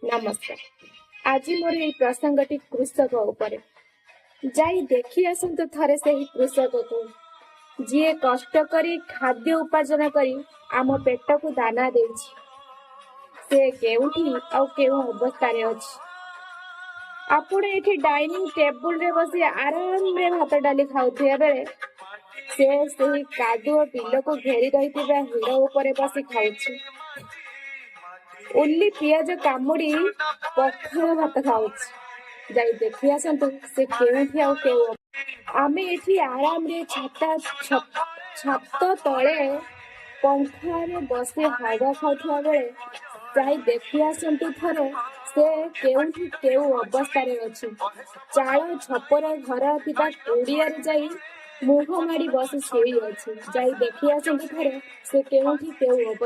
ନମସ୍କାର। ଆଜି ମୋର ଏଇ ପ୍ରସଙ୍ଗଟି କୃଷକ ଉପରେ। ଯାଇ ଦେଖି ଆସନ୍ତୁ ଥରେ ସେହି କୃଷକକୁ, ଯିଏ କଷ୍ଟ କରି ଖାଦ୍ୟ ଉପାର୍ଜନ କରି ଆମ ପେଟକୁ ଦାନା ଦେଇଛି। ସେ କେଉଁଠି ଆଉ କେଉଁ ଅବସ୍ଥାରେ ଅଛି। ଆପଣ ଏଠି ଡାଇନିଂ ଟେବୁଲରେ ବସି ଆରାମରେ ଭାତ ଡାଲି ଖାଉଥିବା ବେଳେ ସେ ସେହି କାଦୁଅ ବିଲକୁ ଘେରି ରହିଥିବା ହିଡ଼ ଉପରେ ବସି ଖାଉଛି। ଉଲି ପିଆଜ କାମୁଡି ପଖାଳ ଭାତ ଖାଉଛି। ଯାଇ ଦେଖି ଆସନ୍ତୁ ସେ କେଉଁଠି ଆଉ କେଉଁ। ଆମେ ଏଠି ଆରାମରେ ଛାତା ଛାତ ତଳେ ପଙ୍ଖାରେ ବସି ହାୱା ଖାଉଥିବା ବେଳେ ଯାଇ ଦେଖି ଆସନ୍ତୁ ଥରେ ସେ କେଉଁଠି କେଉଁ ଅବସ୍ଥାରେ ଅଛି। ଚାଳ ଛପର ଘର ଥିବା କୁଡ଼ିଆରେ ଯାଇ ମୁହଁ ମାଡ଼ି ବସି ଶୋଇଅଛି। ଯାଇ ଦେଖି ଆସନ୍ତୁ ଥରେ ସେ କେଉଁଠି କେଉଁ ଅବସ୍ଥାରେ।